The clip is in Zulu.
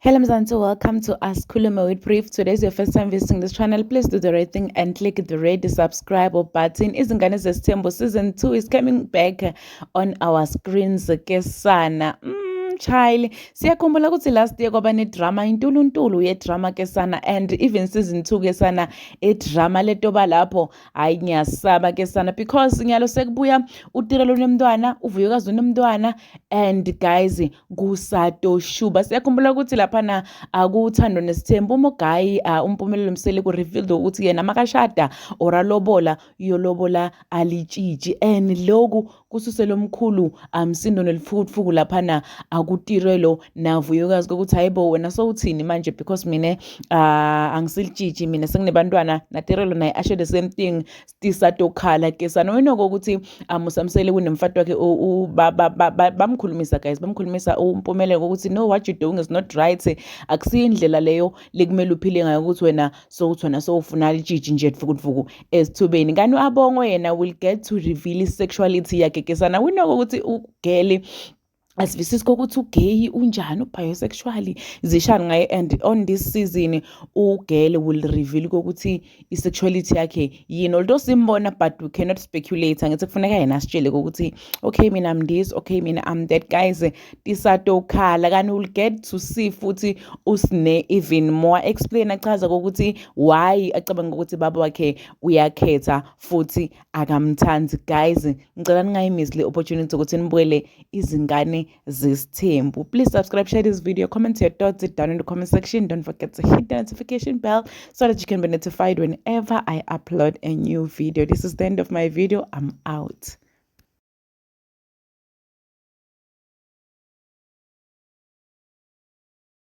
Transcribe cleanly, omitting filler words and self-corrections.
Hello Mzansi, welcome to Asikhulume with Brief. Today is your first time visiting this channel. Please do the right thing and click the red subscribe button. Izingane Zesithembu season 2 is coming back on our screens kesana. Child, siyakhumbula ukuthi last year kwaba ne-drama, intuluntulu ye-drama kesana, and even season 2 kesana, i-drama letoba lapho. Hayi, ngiyasaba kesana because ngiyalo sekubuya uTirelo unemntwana, uVuyokazi unemntwana, and guys, kusatoshuba. Siyakhumbula ukuthi laphana akuthando nesithembu uMogayi, uMpumelelo Mseleku revealed ukuthi yena makashada or alobola, uyolobola alitshitshi, and lokhu kususele omkhulu amsindo nelifukutfuku laphana akuTirelo naVuyokazi kokuthi hayibo, wena sowuthini manje? Because mina angisilitshitshi, mina senginebantwana. NaTirelo naye asho the same thing. Tisatokhala kesana wenoko ukuthi uMusa Mseleku nemfati wakhe bamkhulumisa, guys, bamkhulumisa uMpumelelo ukuthi no, what you doing is not right, akusiyo indlela leyo lekumele uphile ngayo, ukuthi wena sowuthi wena sowufuna litshitshi nje tfukutfuku esithubeni. Kanti u-Abongwe yena will get to reveal i-sexuality yakhe kesana. Winoko ukuthi ugele asivisisi kokuthi ugay, unjani, ubisexual, zishani ngaye, and on this season ugele will reveal kokuthi i-sexuality yakhe yini, although simbona, but we cannot speculate. Angithi kufuneka yena asitshele ukuthi okay, mina I'm this, okay, mina I'm that. Guys, tisatokhala. Kanti we'll get to see futhi uSne even more explain, achaza kokuthi why acabanga ukuthi baba wakhe uyakhetha futhi akamthandi. Guys, ngicela ningayimisi le opportunity ukuthi nibukele Izingane Zesithembu. Please subscribe, share this video, comment your thoughts down in the comment section. Don't forget to hit the notification bell so that you can be notified whenever I upload a new video. This is the end of my video. I'm out.